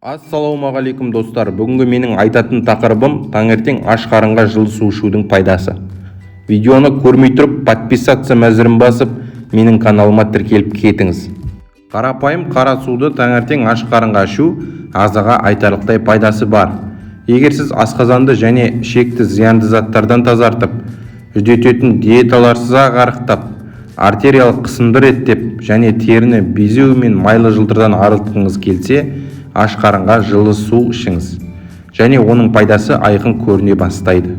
Ассалаумағалейкум, достар! Бүгінгі менің айтатын тақырыбым: таңертең аш қарынға жылы су ішудің пайдасы. Видеоны көрмей тұрып, подписаться мәзірін басып, менің каналыма тіркеліп кетіңіз. Қарапайым қара суды таңертең аш қарынға ішу ағзаға айтарлықтай пайдасы бар. Егер сіз асқазанды және ішекті зиянды заттардан тазартып, үдететін диеталарсыз-ақ арықтап, артериялық қысымды реттеп және теріні безеу мен майлы жылтырдан арылтқыңыз келсе, аш қарынға жылы су ішіңіз және оның пайдасы айқын көріне бастайды.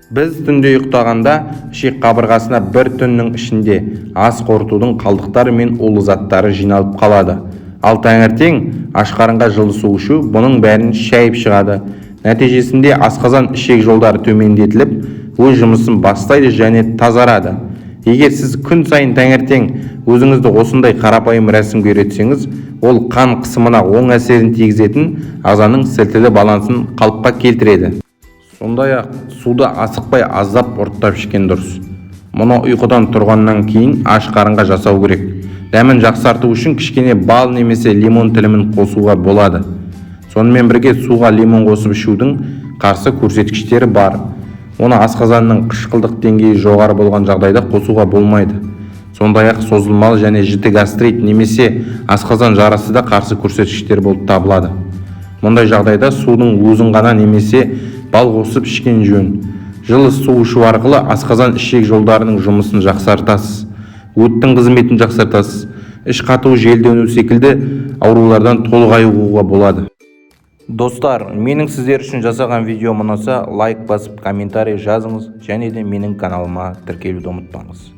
Біз түнде ұйықтағанда ішек қабырғасына бір түннің ішінде ас қорытудың қалдықтары мен улы заттары жиналып қалады. Ал таңертең аш қарынға жылы су ішу бұның бәрін шайып шығады. Нәтижесінде асқазан, ішек жолдары төмендетіліп, өз жұмысын бастайды және тазарады. Егер сіз күн сайын таңертең өзіңізді осындай қарапайым рәсімге үйретсеңіз, ол қан қысымына оң әсерін тигізетін ағзаның сілтілі балансын қалыпқа келтіреді. Сондай-ақ суды асықпай, аздап ұрттап ішкен дұрыс. Мұны ұйқыдан тұрғаннан кейін аш қарынға жасау керек. Дәмін жақсарту үшін кішкене бал немесе лимон тілімін қосуға болады. Сонымен бірге суға лимон қосып ішудің қарсы көрсеткіштері бар. Оны асқазанның қышқылдық деңгейі жоғары болған жағдайда қосуға болмайды. Сондай-ақ созылмалы және жіті гастрит немесе асқазан жарасы да қарсы көрсеткіштер болып табылады. Мұндай жағдайда судың өзін ғана немесе бал қосып ішкен жөн. Жылы су ішу арқылы асқазан, ішек жолдарының жұмысын жақсартасыз, өттің қызметін жақсартасыз, іш қату, желдену секілді аурулардан толық айығуға болады. Достар, менің сіздер үшін жасаған видеом ұнаса, лайк басып, комментарий жазыңыз және де менің каналыма тіркелуді ұмытпаңыз.